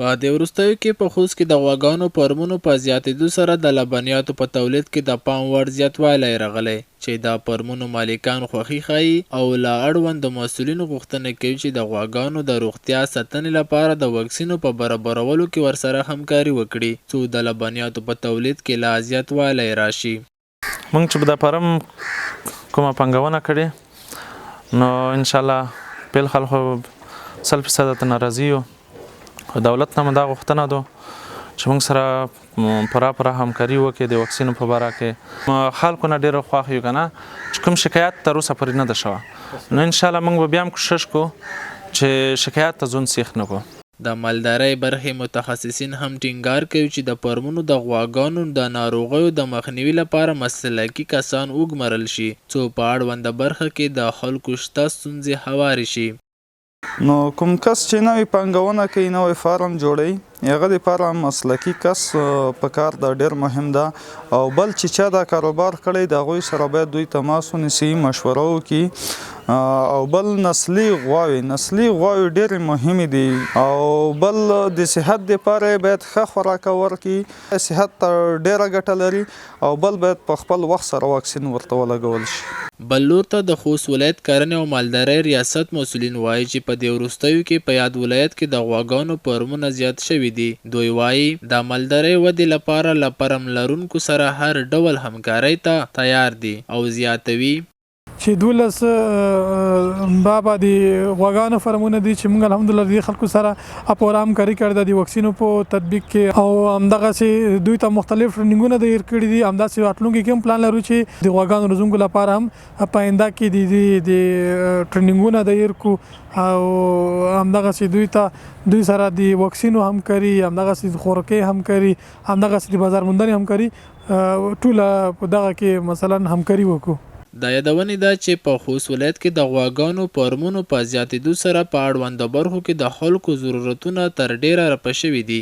په دې وروستیو کې په خوست کې د غواګانو فارمونو په زیاتېدو سره د لبنیاتو په تولید کې د پام وړ زیاتوالی راغلی، چې د فارمونو مالکان خوښي ښيي او له اړوندو مسؤلینو غوښتنه کوي چې د غواګانو د روغتیا ساتنې لپاره د واکسینو په برابرولو کې ورسره همکاري وکړي، څو د لبنیاتو په تولید کې لا زیاتوالی راشي. موږ چې د فارم کومه پانګونه کړې، نو ان شاء الله پیل خلکو 100% ته ناراضي یو، خو دولت نه مو دا غوښتنه ده چې موږ سره پوره پوره همکاري وکړي د واکسینو په باره کې. خلکو نه ډېر خوښ یو، که نه چې کوم شکایت تر اوسه پورې نه ده شوی، نو انشاءالله موږ به بیا هم کوشش کوو چې شکایت ته ځون سیخ نه کړو. د مالدارۍ برخې متخصصین هم ټینګار کوي چې د فارمونو د غواګانو د ناروغیو د مخنیوي لپاره مسلکي کسان وګمارل شي، څو په اړونده برخه کې د خلکو شته ستونزې هوارې شي. نو کوم کس چې نوې پانګونه کوي، نوی فارم جوړوي، هغه دپاره مسلکي کس په کار ده، ډېر مهم ده. او بل چې چا دا کاروبار کړی، د هغوی سره باید دوی تماس ونیسي، مشوره وکړي. او بل نسلي غواوې، نسلي غواوې ډېرې مهمې دي. او بل د صحت دپاره باید ښه خوراکه ورکړي، صحت ته ډېره ګټه لري. او بل باید په خپل وخت سره واکسین ورته ولګول شي. بل لور ته د خوست ولایت کرنې او مالدارۍ ریاست مسؤلین وایي چې په دې وروستیو کې په یاد ولایت کې د غواګانو فارمونه زیات شوي دي. دوی وایي د مالدارۍ ودې لپاره له فارم لرونکو سره هر ډول همکارۍ ته تیار دي او زیاتوي چې 12 بابا د غواګانو فارمونه دي چې موږ الحمدلله د خلکو سره پوره همکاري کړې ده د واکسینو په تطبیق کې، او همدغسې دوی ته مختلف ټریننګونه دیر کړي دي. همداسې راتلونکي کې هم پلان لرو چې د غواګانو روزونکو لپاره هم په آینده کې د ټریننګونه دیر کو، او همدغسې دوی ته دوی سره د واکسینو همکاري، همدغسې د خوراکۍ همکاري، همدغسې د بازار موندنې همکاري، ټوله په دغه کې مثلا همکاري وکړو. د یادونې ده چې په خوست ولایت کې د غواګانو فارمونو په زیاتېدو سره په اړونده برخو کې د خلکو ضرورتونه تر ډېره رفع شوي دي.